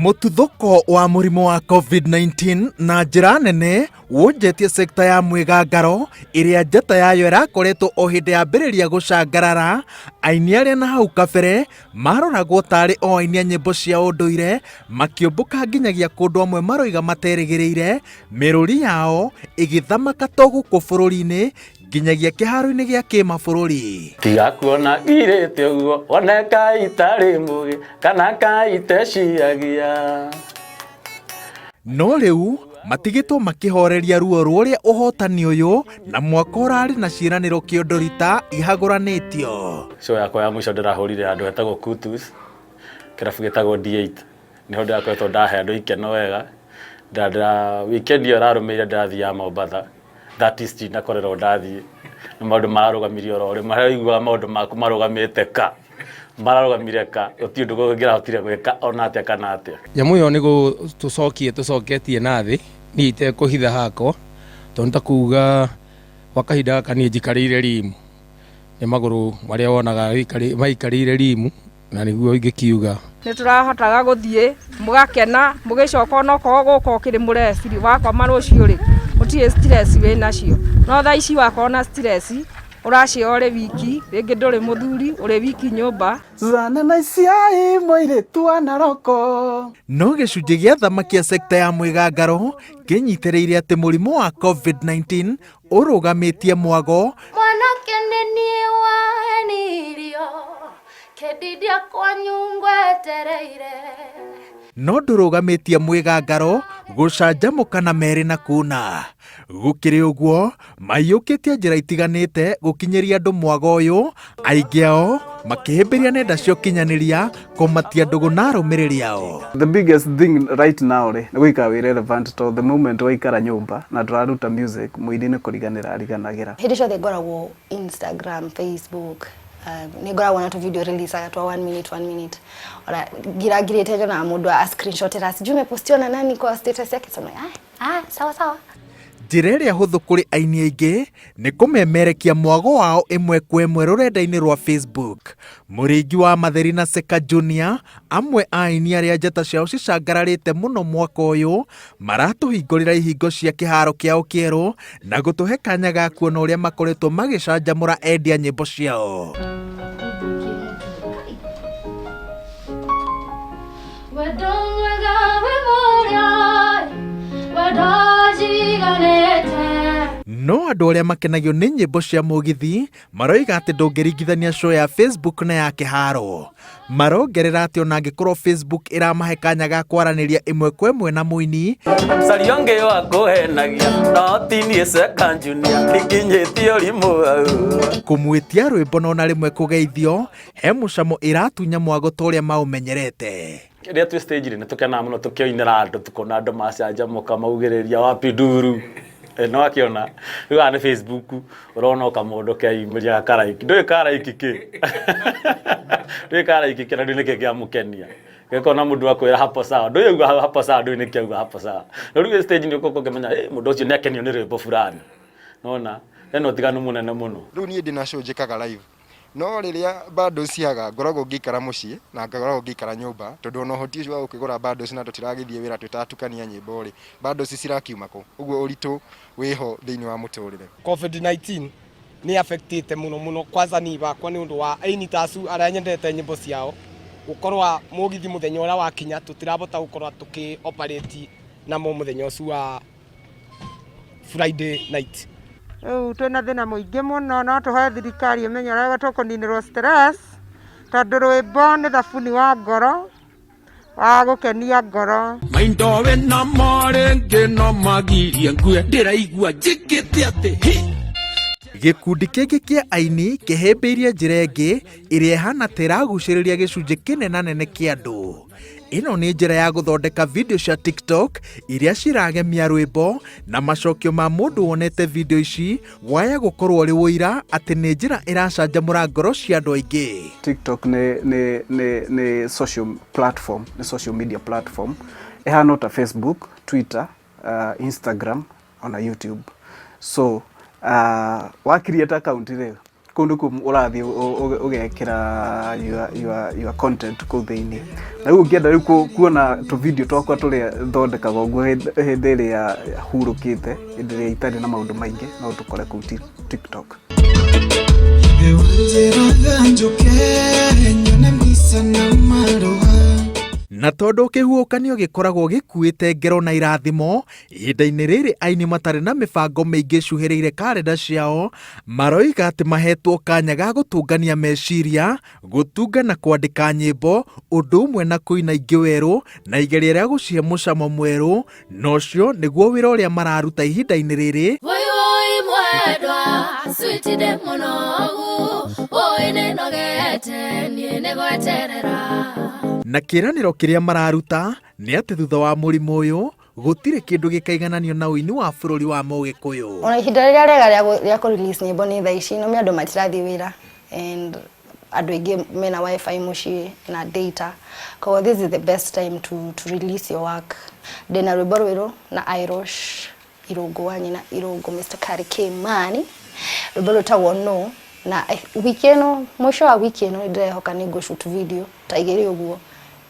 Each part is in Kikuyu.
Mũtuthũko wa mũrimũ wa COVID-19 na njĩra nene wonjetie sekta ya mwĩgangaro ĩrĩa njata yayo ĩrakoretwo o hĩndĩ yambĩrĩria gũcangarara. Aini arĩa na hau kabere maroragwo tarĩ o aini a nyĩmbo cia ũndũire makĩũmbũka nginyagia kũndũ amwe maroiga materĩgĩrĩire, mĩrũri yao ĩgĩthamaka to gũkũ bũrũri-inĩ nginyagia kĩharo-inĩ gĩa kĩmabũrũri. Tiga kuona ngirĩte ũguo wone kaĩ itarĩ mũgĩ kana kaĩ iteciagia. No rĩu matigĩtwo makĩhoreria ruo rũrĩa ũhotani ũyũ na mwaka ũrarĩ na ciĩranĩro kĩondorita ihagũranĩtio. Show yakwa ya mũico ndĩrahũrire handũ hetagwo Kutus, kĩrabu gĩtagwo D8. Nĩho ndĩrakoretwo ndahe andũ ikeno wega. Ndĩra weekend ĩyo ĩrarũmĩrĩire ndĩrathiaga Mombatha. That is ndinakorerwo ndathiĩ. Nĩ maũndũ mararũgamirie oro rĩmwe. Harĩa ũiguaga maũndũ maku marũgamĩte ka, mararũgamire ka, gũtirĩ ũndũ ũngĩrahotire gwĩka ona atĩa kana atĩa. Nyamũ ĩyo nĩ gũtũcokia ĩtũcoketie na thĩ, niĩ itekũhitha hakwa, tondũ nĩ ta kuga gwa kahinda gaka niĩ njikarĩire rimu, nĩ magũrũ marĩa wonaga maikarĩire rimu. Na nĩguo ingĩkiuga. Nĩ tũrahotaga gũthiĩ mũgakena mũgĩcoka onokorwo gũka ũkĩrĩ mũrebi wakoma rũciũ rĩ gũtirĩ stress wĩ nacio. No thaa ici wakorwo na stress ũracio ũrĩ wiki, rĩngĩ ndũrĩ mũthuri ũrĩ wiki nyũmba. Zana na iciai mũirĩtu wa Naroko. No gĩcunjĩ gĩa thamaki a sekta ya mwĩgangaro kĩnyitĩrĩire atĩ mũrimũ wa COVID-19 ũrũgamĩtie mwago. Mwanake nĩ niĩ wahenirio, kĩndindia kwanyu ngwetereire. No ndũrũgamĩtie mwĩgangaro gũcanjamũka na merĩ na kuna. Gũkĩrĩ ũguo, maiyũkĩtie njĩra itiganĩte gũkinyĩria andũ mwago ũyũ, aingĩ ao makĩhĩmbĩria nenda cia ũkinyanĩria kũmatia ndũgũ na arũmĩrĩri ao. The biggest thing right now rĩ, nĩ gũikara wĩ relevant tondũ the moment waikara nyũmba na ndũraruta music, mũini nĩ kũriganĩra ariganagĩra. Hĩndĩ ciothe ngoragwo Instagram, Facebook, nĩ ngoragwo na tũ video release twa one minute, one minute. Ona ngira ngirĩte nyonaga mũndũ a screenshotera sijui umepostiwa na nani kwa status yake, so I'm like, ah, ah, sawa sawa. Njĩra ĩrĩa hũthũ kũrĩ aini aingĩ nĩ kũmemerekia mwago wao ĩmwe kwa ĩmwe rũrenda-inĩ rwa Facebook. Mũrĩingi wa Matheri na Seka Junior, amwe a aini arĩa njata ciao cicangararĩte mũno mwaka ũyũ, maratũhingũrĩra ihingo cia kĩharo kĩao kĩerũ na gũtũhe kanya ga kuona ũrĩa makoretwo magĩcanjamũra endia nyĩmbo ciao. Wendo mwega wĩ mũrĩa, wendo njiganĩte. No andũ arĩa makenagio nĩ nyĩmbo cia mũgithi maroiga atĩ ndũngĩringithania show ya Facebook na ya kĩharo. Marongerera atĩ ona angĩkorwo Facebook ĩramahe kanya ga kwaranĩria ĩmwe kwa ĩmwe na mũini, Caria ũngĩ wa kũhenagia no ti niĩ Seka Junior ndikinyĩtie ũrimũ hau. Kũmwĩtia rwĩmbo no na rĩmwe kũgeithio he mũcamo ĩratunya mwago ta ũrĩa maũmenyerete. Rĩrĩa twĩ stage rĩ, nĩ tũkenaga mũno tũkĩoinĩra andũ, tũkona andũ macanjamũka maugĩrĩria wapi nduru. No akĩona rĩu haha nĩ Facebook ũrona o kamũndũ keyumĩria gakaraiki, ndũĩ karaiki kĩ ndũĩ karaiki kĩ na ndũĩ nĩkĩ kĩamũkenia. Gĩkona mũndũ akwĩra hapo sawa, ndũĩ auga hapo sawa, ndũĩ nĩkĩ auga hapo sawa. No rĩu wĩ stage nĩ ũgũkorwo ũkĩmenya mũndũ ũcio nĩ akenio nĩ rwĩmbo fulani. Nĩwona hena ũtiganu mũnene mũno. Rĩu niĩ ndĩna show njĩkaga live. No rĩrĩa bundles ciaga ngoragwo ngĩikara mũciĩ na ngoragwo ngĩikara nyũmba tondũ ona ũhoti ũcio wa gũkĩgũra bundles na tũtiragĩthiĩ wĩra twĩtatukania nyĩmbo rĩ, bundles cirakiuma kũ? Ũguo ũritũ wĩho thĩinĩ wa mũtũrĩre. Covid-19 nĩ affectĩte mũno mũno kwanza niĩ bakwa nĩ ũndũ wa aini ta acu arĩa nyendete nyĩmbo ciao gũkorwa mũgithi mũthenya ũrĩa wakinya tũtirabota gũkorwa tũkĩ operate namo mũthenya ũcio wa Friday night. Rĩu twĩna thĩna mũingĩ mũno, no tũhoe thirikari ĩmenye ũrĩa tũkũninĩrwo stress, tondũ rwĩmbo nĩ thabuni wa ngoro, wa gũkenia ngoro. Maindo wĩna mo rĩngĩ no magirie ngue ndĩraigua njĩkĩte atĩ hi. Gĩkundi kĩngĩ kĩa aini kĩhĩmbĩirie njĩra ĩngĩ ĩrĩa ĩhana ta ĩragucĩrĩria gĩcunjĩ kĩnenanene kĩa andũ. Ĩno nĩ njĩra ya gũthondeka video cia TikTok iria ciragemia rwĩmbo na macokio ma mũndũ wonete video ici waya gũkorwo ũrĩ ũira atĩ nĩ njĩra ĩracanjamũra ngoro cia andũ aingĩ. TikTok nĩ, nĩ, nĩ, nĩ social platform, nĩ social media platform ĩhana ta Facebook, Twitter, Instagram ona YouTube. So wa create account rĩ, Kũu nĩkuo ũrathiĩ ũgekĩra your content kũu thĩinĩ. Na rĩu ũngĩenda rĩu kuona tũ video twakwa tũrĩa thondekaga ũguo hĩndĩ ĩrĩa hurũkĩte, hĩndĩ ĩrĩa itarĩ na maũndũ maingĩ, no ũtũkore kũu TikTok. Na tondũ kĩhuhũkanio gĩkoragwo gĩkuĩte ngero na irathimo, ihinda-inĩ rĩrĩ aini matarĩ na mĩbango mĩingĩ ĩcuhĩrĩire karenda ciao, maroiga atĩ mahetwo kanya ga gũtũngania meciria, gũtunga na kwandĩka nyĩmbo, ũndũ ũmwe na kũina ingĩ werũ na igeria rĩa gũcihe mũcamo mwerũ, na ũcio nĩguo wĩra ũrĩa mararuta ihinda-inĩ rĩrĩ. Woi woi mwendwa sweet ndĩ mũnogu woi nĩnogete niĩ nĩ gweterera. Na kĩĩranĩro kĩrĩa mararuta nĩ atĩ thutha wa mũrimũ ũyũ gũtirĩ kĩndũ gĩkaigananio na ũini wa bũrũri wa Mũgĩkũyũ. Ona ihinda rĩrĩa rĩega rĩa kũ release nyĩmbo nĩ thaa ici, nĩũĩ andũ matirathiĩ wĩra and andũ aingĩ mena wifi mũciĩ na data, koguo this is the best time to release your work. Ndĩna rwĩmbo rwerũ na Irosh Irũngũ wa nyina Irũngũ Mr Kari Kimani, rwĩmbo rwĩtagwo No, na wiki ĩno, mũico wa wiki ĩno nĩndĩrehoka nĩ ngũ shoot video ta igĩrĩ ũguo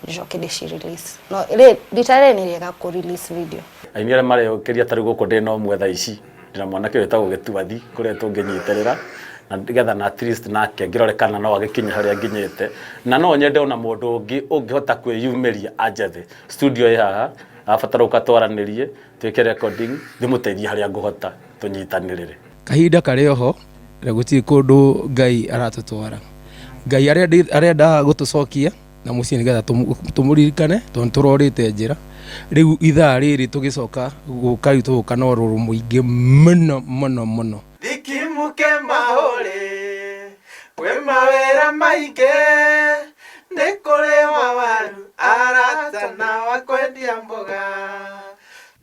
njoke ndĩci release. No rita rĩrĩ nĩ rĩega kũ release video. Aini arĩa mareyũkĩria ta rĩu gũkũ ndĩ na ũmwe thaa ici, ndĩna mwanake ũyũ wĩtagwo Gĩtuathi kũrĩa tũngĩnyitĩrĩra na nĩgetha na at least nake ngĩrore kana no agĩkinye harĩa nginyĩte. Na no nyende ona mũndũ ũngĩ ũngĩhota kwĩyumĩria anjethe. Studio ĩ haha, abatara gũka twaranĩrie, twĩke recording, ndĩmũteithie harĩa ngũhota tũnyitanĩrĩre. Kahinda karĩ oho na gũtirĩ kũndũ Ngai aratũtwara. Ngai arenda gũtũcokia na mũciĩ nĩgetha tũmũririkane tondũ nĩ tũrorĩte njĩra. Rĩu ithaa rĩrĩ tũgĩcoka gũka rĩu tũgũka na ũrũrũ mũingĩ mũno mũno mũno. Thikimuke mahũrĩ, kwĩ mawĩra maingĩ, nĩ kũrĩ wa waru, arata na wa kwendia mboga.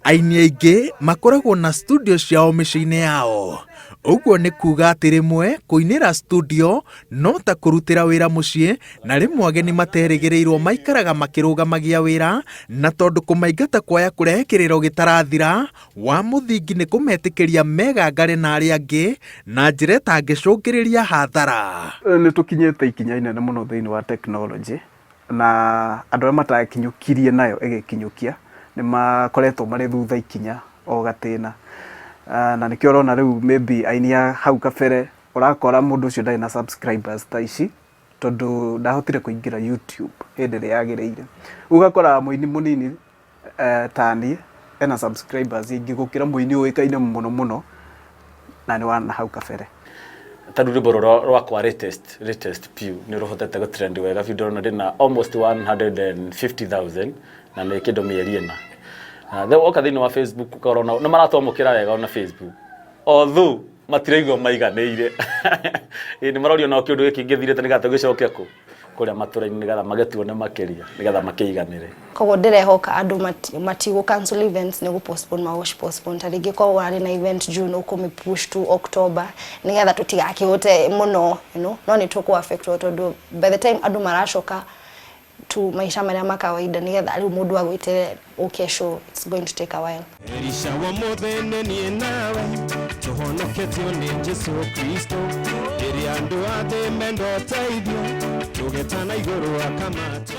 Aini aingĩ makoragwo na studio ciao mĩciĩ-inĩ yao. Ũguo nĩ kuuga atĩ rĩmwe kũinĩra studio no ta kũrutĩra wĩra mũciĩ na rĩmwe ageni materĩgĩrĩirwo maikaraga makĩrũgamagia wĩra na tondũ kũmaingata kwaya kũrehe kĩrĩro gĩtarathira, wa mũthingi nĩ kũmetĩkĩria megangare na arĩa angĩ na njĩra ĩtangĩcũngĩrĩria hathara. Nĩ tũkinyĩte ikinya inene mũno thĩinĩ wa tekinoronjĩ na andũ arĩa matakinyũkirie nayo ĩgĩkinyũkia nĩ makoretwo marĩ thutha ikinya o gatĩna. Na nĩkĩo ũrona rĩu maybe aini a hau kabere ũrakora mũndũ ũcio ndarĩ na subscribers ta ici tondũ ndahotire kũingĩra YouTube hĩndĩ ĩrĩa yagĩrĩire. Rĩu ũgakora mũini mũnini ta niĩ ena subscribers aingĩ gũkĩra mũini ũĩkaine mũno mũno na nĩ wa nahau kabere. Ta rĩu rwĩmbo rũrũ rwakwa latest latest piũ nĩ rũhotete gũ trend wega biũ ndĩrona ndĩna almost 150,000 na nĩ kĩndũ mĩeri ĩna. Na then woka thĩinĩ wa Facebook ũkarora nĩ maratwamũkĩra wega ona Facebook although matiraigua maiganĩire. Ĩĩ nĩ marorio nao kĩũndũ gĩkĩ gĩthirĩte nĩgetha tũgĩcoke kũ? Kũrĩa matũra-inĩ nĩgetha magĩtuone makĩria nĩgetha makĩiganĩre. Koguo ndĩrehoka andũ matigũ cancel events nĩ gũ postpone magũ postpone ta rĩngĩ korwo warĩ na event June ũkũmĩ push to October nĩgetha tũtigakĩhũte mũno you know no nĩ tũkũ affect wo tondũ by the time andũ maracoka to maica marĩa ma kawaida nĩgetha rĩu mũndũ agwĩtĩre ũke show it's going to take a while. Elisha wa mũthĩ nĩ niĩ nawe tũhonoketio nĩ Jesu Kristo rĩrĩa andũ a thĩ menda ũteithio tũgetana igũrũ akamatu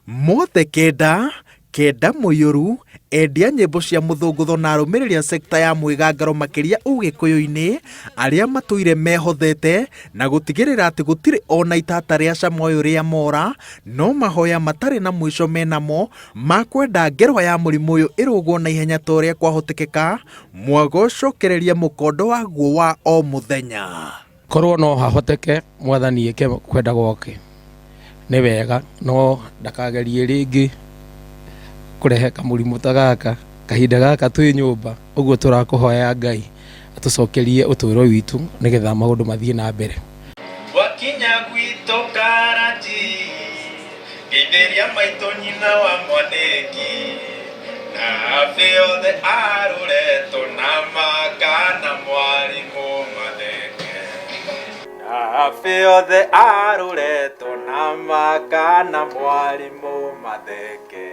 Mothe kenda, kenda mũiyũru, endia nyĩmbo cia mũthũngũtho na arũmĩrĩri a sekta ya mwĩgangaro makĩria ũgĩkũyũ-inĩ, arĩa matũire mehothete na gũtigĩrĩra atĩ gũtirĩ ona itata rĩa cama ũyũ rĩa mora, no mahoya matarĩ na mũico menamo ma kwenda ngerwa ya mũrimũ ũyũ ĩrũgwo na ihenya ta ũrĩa kwahotekeka, mwago ũcokererie mũkondo waguo wa o mũthenya. Korwo no hahoteke Mwathani eke kwenda gwake nĩ wega, no ndakagerie rĩngĩ kũrehe kamũrimũ ta gaka kahinda gaka twĩ nyũmba. Ũguo tũrakũhoya Ngai atũcokerie ũtũũro witũ nĩgetha maũndũ mathiĩ na mbere. Gwakinya gwitũ Karanji, ngeithĩria maitũ nyina wa mwanĩki, na abĩ othe a Rũreto na maka na mwarimũ Mathenge. Na abĩ othe a Rũreto na maka na mwarimũ Mathenge.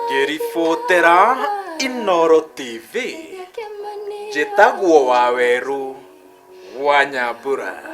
Ngĩribotera Inooro TV, njĩtagwo Wawerũ. Wa Nyambura.